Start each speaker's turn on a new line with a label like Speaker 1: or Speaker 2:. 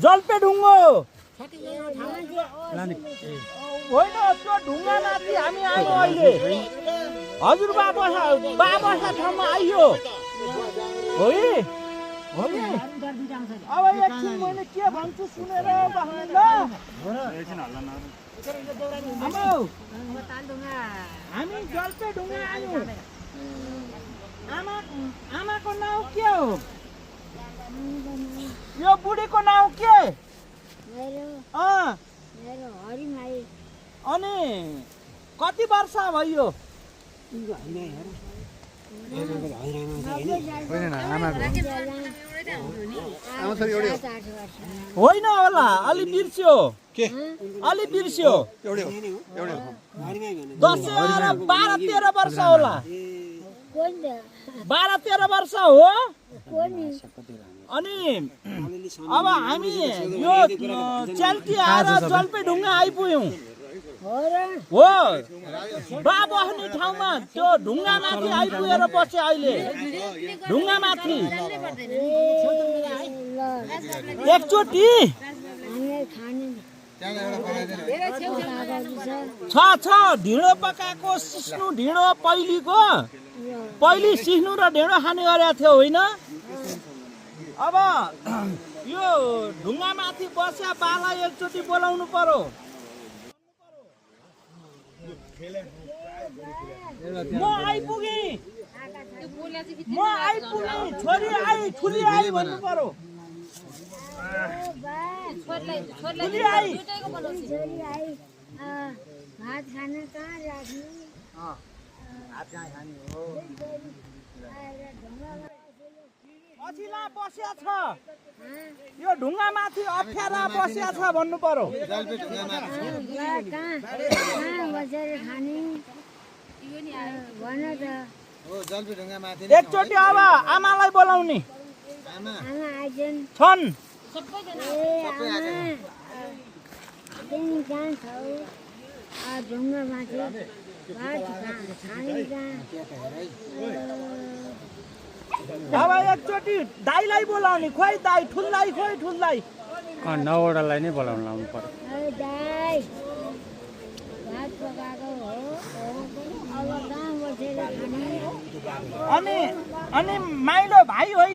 Speaker 1: जलपेढुङ्गो होइन त्यो ढुङ्गामाथि हामी आयौँ अहिले हजुरबा बसा ठाउँमा आइयो हो अब एकछिन मैले के भन्छु सुनेर बस्नु ल हामी जलपेढुङ्गा आयौँ आमाको नाउँ के हो यो बुढीको नाउँ के अनि कति वर्ष भयो होइन होला अलि बिर्स्यो अलि बिर्स्यो 12-13 वर्ष होला 12-13 वर्ष हो अनि अब हामी यो च्याल्टी आएर जलपेढुङ्गा आइपुग्यौँ हो बा बस्ने ठाउँमा त्यो ढुङ्गामाथि आइपुगेर बसे अहिले ढुङ्गामाथि एकचोटि छ ढिँडो पकाएको सिस्नु ढिँडो पहिली सिस्नु र ढिँडो खाने गरेको थियो होइन अब यो ढुङ्गामाथि बस्या बालाई एकचोटि बोलाउनु पर्यो म आइपुगेँ छोरी आई ठुली आई भन्नु पर्यो
Speaker 2: भात खाना कहाँ राख्नु
Speaker 1: अछिला बस्या छ यो ढुङ्गामाथि अप्ठ्यारा बस्या छ भन्नु पर्यो एकचोटि अब आमालाई बोलाउने छन् अब एकचोटि दाइलाई बोलाउने खोइ दाइ ठुल्लाई खोइ ठुल्लाई
Speaker 3: 9वटालाई नै बोलाउन लाउनु पर्यो
Speaker 1: अनि माइलो भाइ हो